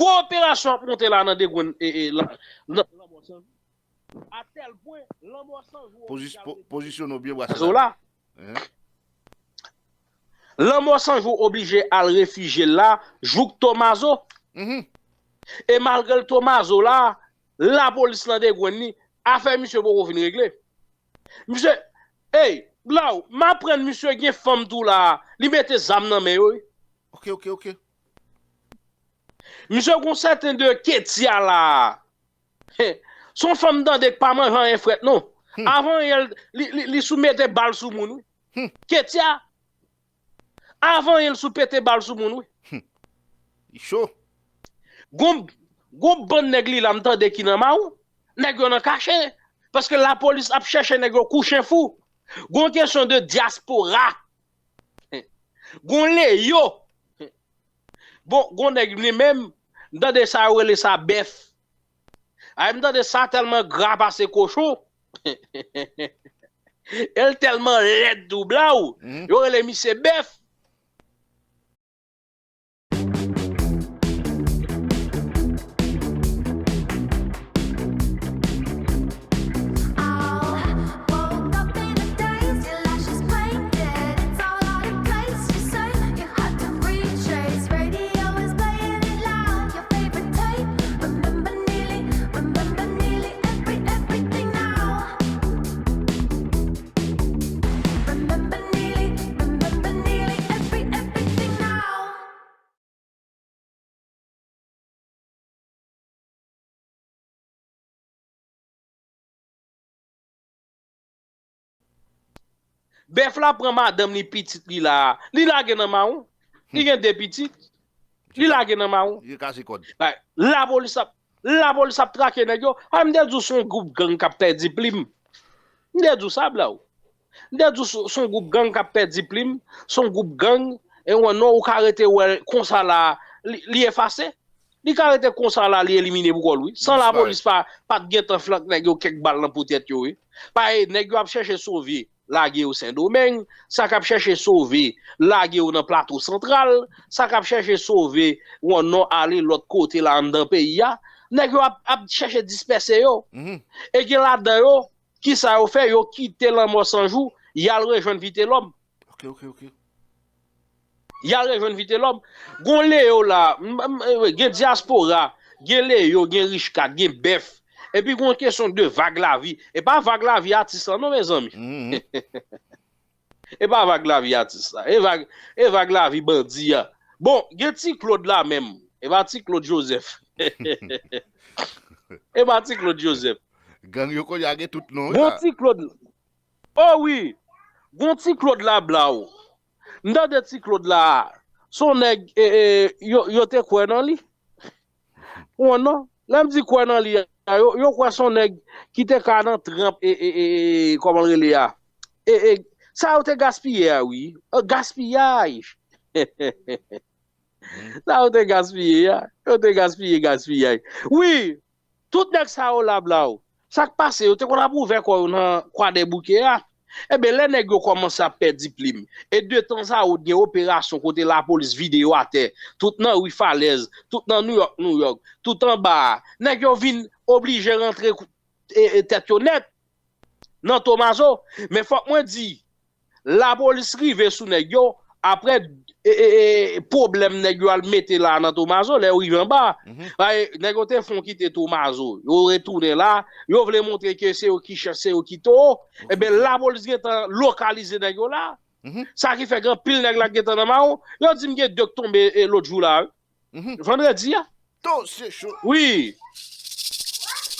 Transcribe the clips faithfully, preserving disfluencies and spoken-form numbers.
Gwo operasyon ap monte la nan Degwenn, e, e, lan- lan- Lanmò San Jou. A tèl pwen, Lanmò San Jou oblije al refize Tomazo la. Lanmò San Jou oblije al refijye l la, jouk Tomazo. E malgre l Tomazo la, lapolis lan Degwenn li, afè misye poko fin regle. Misye, ey, Blaw, m aprann misye gen fanm tou la, li mete zam nan men yo, wi. Ok, ok, ok. Misye gon sèten de Ketia la. Se yon fanm tande k pa manje anyen frèt non. Avan yè, li, li, li sou mete bal sou moun, wi. Ketia, avan yè, l sou pete bal sou moun, wi. Li cho. Gon, gon bann nèg li la, m tande ki nan Mawon. Nèg yo nan kache. Paske lapolis ap chèche nèg yo kou chen fou. Gon kesyon de dyaspora. Gon Leyo. Bon, gon nèg li menm, m tande sa yo rele sa bèf. Ay, m tande sa tèlman gra pase kochon. E l tèlman lèd tou Blaw. Yo rele misye bèf. Bèf la pran madanm li, pitit li la. Li lage nan Mawon. Li gen de pitit. Li lage nan Mawon. Li kase kòd. Lapolis ap, lapolis ap trake nèg yo. A, m te di w se yon gwoup gang k ap pèdi plim. M te di w sa, Blaw. M te di w se, se yon gwoup gang k ap pèdi plim. Se yon gwoup gang. E wè non, ou ka rete wè l konsa la, li, li efase. Li ka rete konsa la, li elimine pou kò l, wi. San lapolis pa, pa t gentan flank nèg yo kèk bal nan po tèt yo, wi. Paske nèg yo ap chèche sove, lage yo Sendomeng, sa k ap chèche sove, lage yo nan Plato Santral, sa k ap chèche sove, wè non, ale lòt kote la anndan peyi a. Nèg yo ap, ap chèche dispèse yo. E gen ladan yo, kisa yo fè? Yo kite Lanmò San Jou, y al rejwenn Vitelòm. Ok, ok, ok. Y al rejwenn Vitelòm. Gon Leyo la, m, m, eh, gen dyaspora, gen Leyo, gen Richcard, gen Bèf. Epi gon kesyon de Vag Lavi. E pa Vag Lavi atis lan non, mezanmi. E pa Vag Lavi atis la. E Vag, e Vag Lavi bandi a. Bon, gen Ti Claude la menm. E pa Ti Claude Joseph. E pa Ti Claude Joseph. Gang yo kounye a gen tout non, wi. Bon, la. Ti Claude. O wi, gon Ti Claude la Blaw. M tande Ti Claude la, se yon nèg, e, e, yo, yo te kwè nan li. Ou non, lè m di kwè nan li a, yo, yo kwè se yon nèg ki te ka nan tranp, e, e, e, e, kòman l rele a? E, e, sa yo te gaspiye a, wi. E, gaspiyaj. Sa yo te gaspiye a, yo te gaspiye gaspiyay. Wi, tout nèg sa yo la Blaw. Sa k pase, yo te konn ap ouvè kò yo nan Kwadèbouke a. Enben, lè nèg yo kòmanse ap pèdi plim, e de tanzawòt gen operasyon kote lapolis vide yo atè, tout nan ri Falèz, tout nan Nouyòk, Nouyòk, tout anba a, nèg yo vin oblije rantre kou-, e, e, tèt yo nèt nan Tomazo. Men fòk mwen di, lapolis rive sou nèg yo, apre, e, e, e, pwoblèm nèg yo al mete la nan Tomazo, lè yo rive anba, paske nèg yo te fon kite Tomazo, yo retounen la, yo vle montre ke se yo ki chèf, se yo ki towo. Enben, lapolis gentan lokalize nèg yo la. Sa ki fè gen anpil nèg la gentan nan mawon. Yo di m gen de k tonbe, e, lòt jou la, wi. Vandredi a. Dosye cho. Wi.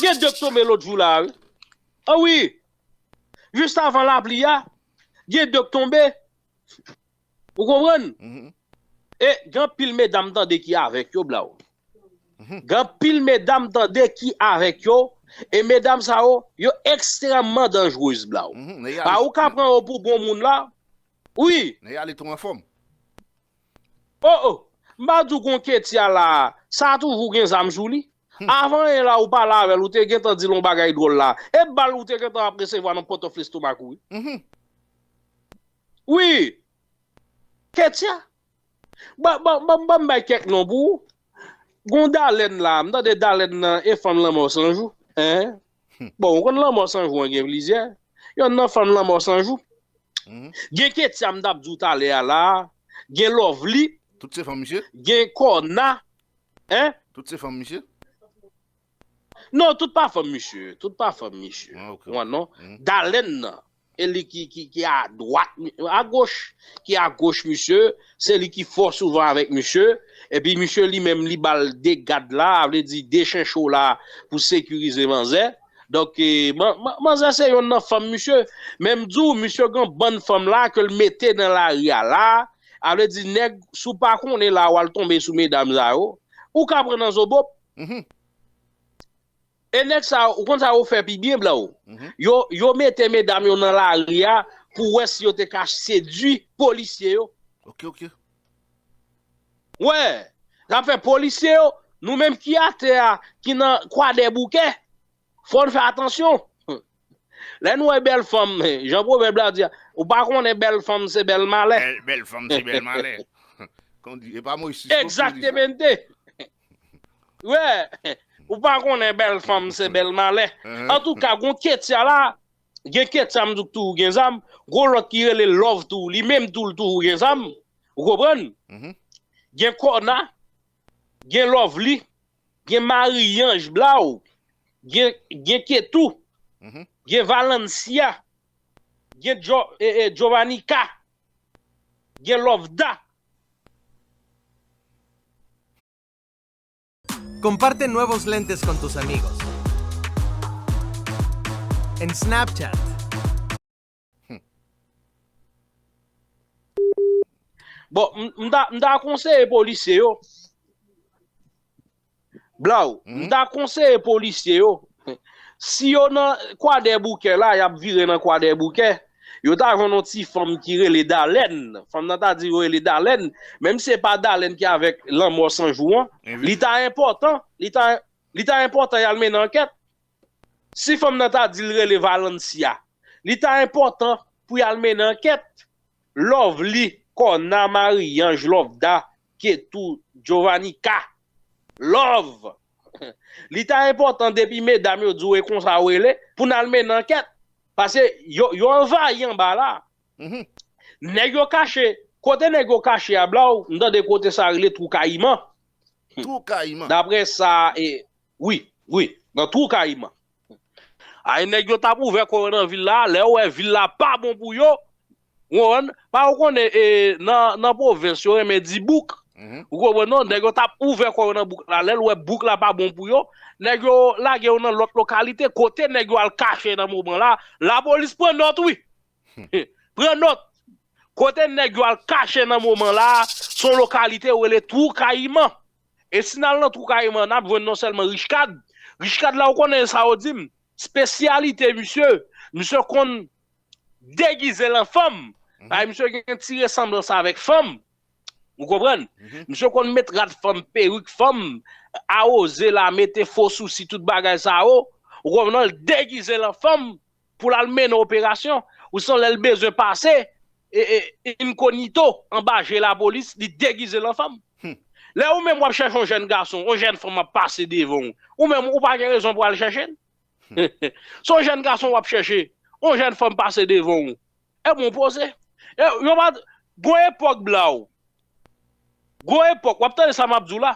Gen de k tonbe lòt jou la, wi. A wi. Jis avan lapli a, gen de k tonbe. Ou konprann? E gen anpil medam tande ki avèk yo, Blaw. Gen anpil medam tande ki avèk yo. E medam sa yo, yo ekstrèmman danjrez, Blaw. Pa ou ka pran yo pou bon moun la. Wi. Nèg yo ale twò anfòm. O, o. M pa di w gon Ketia la, sa toujou gen zam sou li. Avan yè la ou pale avè l, ou te gentan di l yon bagay dwòl la. E bal ou te gentan ap resevwa nan pòtòf lestomak ou, wi. Wi. Ketia. Ban, ban, ban, ban m bay kèk non pou ou. Gon Dalèn la, m tande Dalèn nan e fanm Lanmò San Jou. Hein? Bon, ou konn Lanmò San Jou an gen plizyè. Yonn nan fanm Lanmò San Jou. Gen Ketia m t ap di w talè a la. Gen Lovely. Tout se fanm misye? Gen Kòna. Hein? Tout se fanm misye? Non, tout pa fanm misye. Tout pa fanm misye. Ah, ok. Ou wè non? Dalèn nan. E li ki, ki, ki a dwat, a goch, ki a goch misye, se li ki fò souvan avèk misye, epi misye li menm li ba l de gad la, a vle di de chencho la pou sekirize manzè. Donk, e, man, man, manzè se yonn nan fanm misye, men m di w, misye gen bann fanm la ke l mete nan lari a la, a vle di nèg, si w pa konnen la, w al tonbe sou medam sa yo, ou ka pran nan zobop. E nèg sa, ou konn sa yo fè pi byen, Blaw? Yo, yo mete medam yo nan lari a pou wè si yo te ka sedui polisye yo. Ok, ok. Wè, sa fè polisye yo, nou menm ki atè a, ki nan Kwadèboukè, fò n fè atansyon. Lè n wè bèl fanm, jan pwovèb la di a, ou pa konnen bèl fanm se bèl malè. Bèl, bèl fanm se bèl malè. Kon di, e pa Moyiz Sisko ki di sa. Egzaktemente. Wè, ou pa konnen bèl fanm se bèl malè. Antouka, gon Ketia la, gen Ketia m di w k toujou gen zam, gon lòt ki rele Love tou, li menm tou l toujou gen zam. Ou konprann? Gen Kòna, gen Lovely, gen Marie-Ange Blaw, gen, gen Ketou, gen Valencia, gen Gio, e, e, Giovannica, gen Lovda. Comparte nuevos lentes con tus amigos. En Snapchat. Bon, m, m ta, m ta konseye polisye yo. Blaw, m ta konseye polisye yo. Si yo nan Kwadèboukè la, y ap vire nan Kwadèboukè. Yo ta jwenn yon ti fanm ki rele Dalèn. Fanm nan ta di yo rele Dalèn. Menm si se pa Dalèn ki avèk Lanmò San Jou an, li ta enpòtan, li ta, li ta enpòtan y al mennen ankèt. Si fanm nan ta di l rele Valencia, li ta enpòtan pou y al mennen ankèt. Lovely, Kòna, Marie-Ange, Lovda, Ketou, Giovannica, Love. Li ta enpòtan depi medam yo di w e konsa w rele, pou n al mennen ankèt. Paske yo, yo anvayi anba la. Nèg yo kache, kote nèg yo kache a Blaw, m tande kote sa rele Twou Kayiman. Twou Kayiman. Daprè sa, e, wi, wi, nan Twou Kayiman. Ay, nèg yo t ap ouvè kò yo nan vil la, lè yo wè vil la pa bon pou yo, ou konprann? Pa ou konnen, e, nan, nan pwovens, yo renmen di bouk. Ou konprann non? Nèg yo t ap ouvè kò yo nan bouk la, lè l wè bouk la pa bon pou yo, nèg yo lage yo nan lòt lokalite, kote nèg yo al kache nan moman la, lapolis pran nòt, wi. Pran nòt. Kote nèg yo al kache nan moman la, se yon lokalite yo rele Twou Kayiman. E si n al nan Twou Kayiman, n ap jwenn non sèlman Richcard. Richcard la, ou konnen sa yo di m, espesyalite misye, misye konn degize l an fanm. Ay, misye gen ti resanblans avèk fanm. Ou konprann? Misye konn met rad fanm, perik fanm, awoze la, mete fo sousi, tout bagay sa yo. Ou konprann? L degize l an fanm pou l al mennen operasyon. Ou san lè l bezwen pase, e, e, inkognito, anba je lapolis, li degize l an fanm. Lè ou menm w ap chèche yon jèn gason, yon jèn fanm ap pase devan w, ou menm ou pa gen rezon pou al chèche l. Se yon jèn gason w ap chèche, yon jèn fanm pase devan w. E bon poze. E, yo pa, gon epòk Blaw. Gon epòk, w ap tande sa m ap di w la.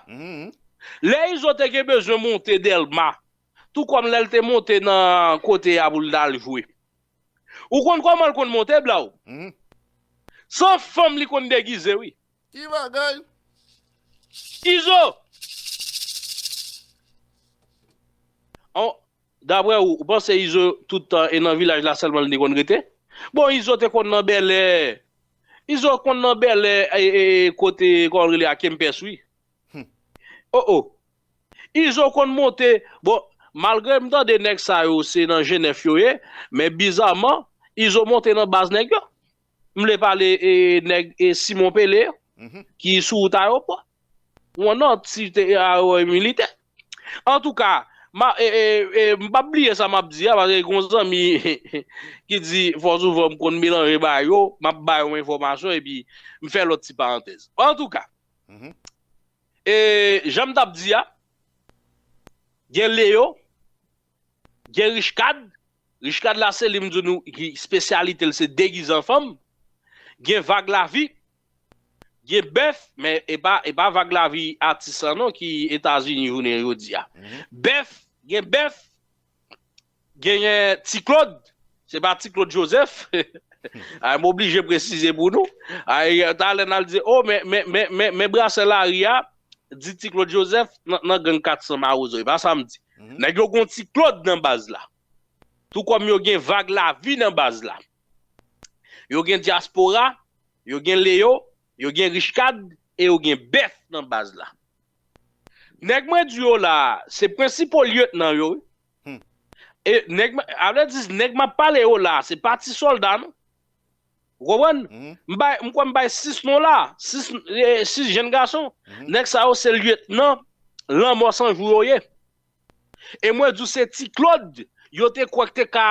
Lè Izo te gen bezwen monte Dèlma, tou kòm lè l te monte nan kote a pou l t al jwe. Ou konn kòman l konn monte, Blaw? Se yon fanm li konn degize, wi. Ki bagay? Izo! An, daprè ou, ou panse Izo tout tan e nan vilaj la sèlman li te konn rete? Bon, Izo te konn nan Bèlè. Izo konn nan Bèlè, e, e, e, kote, kòman l rele a, Kempès, wi. O, o. Izo konn monte. Bon, malgre m tande nèg sa yo se nan G nèf yo ye, men bizaman, Izo monte nan baz nèg yo. M vle pale, e, nèg, e, Simon Pele yo, ki sou wout ayewopò. Ou wè non, ti te, e, ayewopò militè. Antouka, ma, e, e, e, m p ap bliye sa m ap di a, paske gon zanmi ki di, fò souvan m konn melanje bagay yo, m ap ba yo enfòmasyon, epi m fè lòt ti parantèz. Antouka, E jan m t ap di a, gen Leyo, gen Richcard. Richcard la se li m di nou ki espesyalite l se degize an fanm. Gen Vag Lavi, gen Bèf, men e pa, e pa Vag Lavi atis lan non ki Etazini jounen jodi a. Bèf, gen Bèf, genyen Ti Claude, se pa Ti Claude Joseph. Ay, m oblije presize pou nou. Ay, talè n al di, oh, men, men, men, men, men brasè lari a, di Ti Claude Joseph nan, nan gang kat san Mawozo. E pa sa m di. Nèg yo gon Ti Claude nan baz la. Tou kòm yo gen Vag Lavi nan baz la. Yo gen Dyaspora, yo gen Leyo, yo gen Richcard, e yo gen Bèf nan baz la. Nèg mwen di yo la, se prensipal lyetnan yo, wi. E nèg, avle di, nèg m ap pale yo la, se pa ti sòlda, non. Ou konprann? M bay, m kwè m bay sis non la, sis, e, sis jenn gason. Nèg sa yo se lyetnan lanmò san jou yo ye. E mwen di w se Ti Claude, yo te kwè k te ka